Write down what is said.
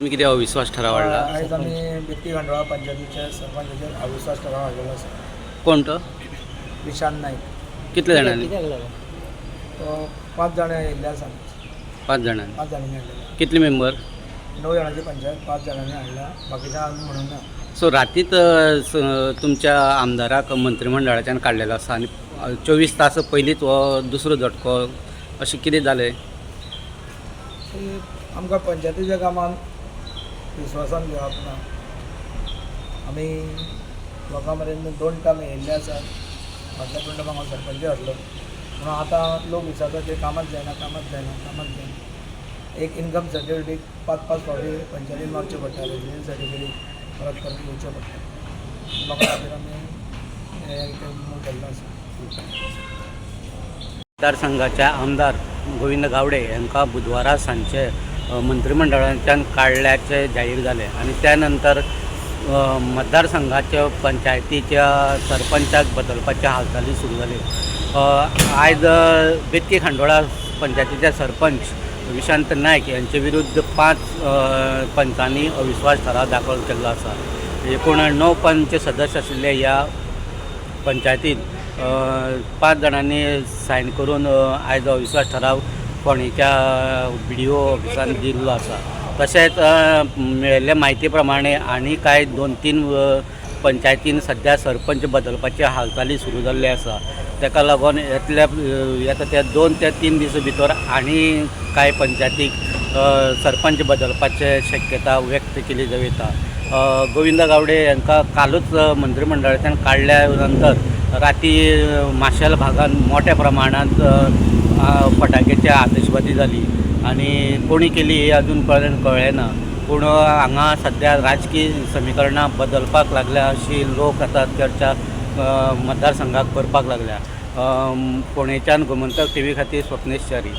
तुमी कितें अविस्वास ठराव हाडला? आयज आमी बेतकी खांडोळा पंचायतीच्या सरपंचाचेर अविस्वास ठराव हाडलेलो आसा. कोण तो? विशांत नायक. कितले जाणांनी? तो पांच जाणां येयल्ले आसा. पांच जाणांनी? पांच जाणांनी हाडलेले. कितले मेंबर? 9 जाणांची पंचायत, 5 जाणांनी हाडल्या, बाकीच्या आमी म्हणूंक ना. सो रातीत तुमच्या आमदाराक मंत्रिमंडळाच्यान काडलेलो आसा आनी 24 तास पयलींच हो दुसरो झटको, अशें कितें जालें? की आमकां पंचायतीच्या कामान विस्वासान घेवप ना. आमी लोकां मेरेन 2 टर्म येयल्ले आसात. फाटल्या 2 टर्माक हांव सरपंच आसलो म्हणून आतां लोक विचारतात ते कामाच जायना, कामाच जायना, कामाच जायना. एक इनकम सर्टिफिकेट 5-5 फावटी पंचायतीन मागचें पडटा, रेजिडन्स सर्टिफिकेट परत परत घेवचें पडटा. लोकां खातीर आमी हें मूव केल्लो आसा. मतदारसंघाचे आमदार गोविंद गावडे हांकां बुधवारा सांजचे मंत्रिमंडळाच्यान काडल्याचें जाहीर जालें आनी त्या नंतर मतदारसंघाच्या पंचायतीच्या सरपंचाक बदलपाच्या हालचाली सुरू जाल्यो. आयज बेतकी खांडोळा पंचायतीचे सरपंच विशांत नायक यांचे विरुद्ध 5 पंचांनी अविस्वास ठराव दाखल केल्लो आसा. एकूण 9 पंच सदस्य आशिल्ले ह्या पंचायतीन 5 जाणांनी सायन करून आयज अविस्वास ठराव फोंडेच्या BDO ऑफिसान दिल्लो आसा. तशेंच मेळिल्ले म्हायती प्रमाणे आनी कांय 2-3 पंचायतीन सद्या सरपंच बदलपाची हालचाली सुरू जाल्ले आसा. ताका लागून येतल्या येता त्या 2 ते 3 दीस भितर आनी कांय पंचायतीक सरपंच बदलपाचे शक्यता व्यक्त केली जावं येता. गोविंद गावडे हांकां कालूच मंत्रिमंडळाच्यान काडल्या नंतर राती माशेल भागान मोठ्या प्रमाणांत फटाक्याची आतशबाजी जाली आनी कोणी केली हे अजून पर्यंत कळ्ळें ना, पूण हांगा सद्या राजकीय समीकरणां बदलपाक लागल्या अशी लोक आतां चर्चा मतदारसंघाक करपाक लागल्या. फोंडेच्यान गोमंतक TV खातीर स्वप्नेश च्यारी.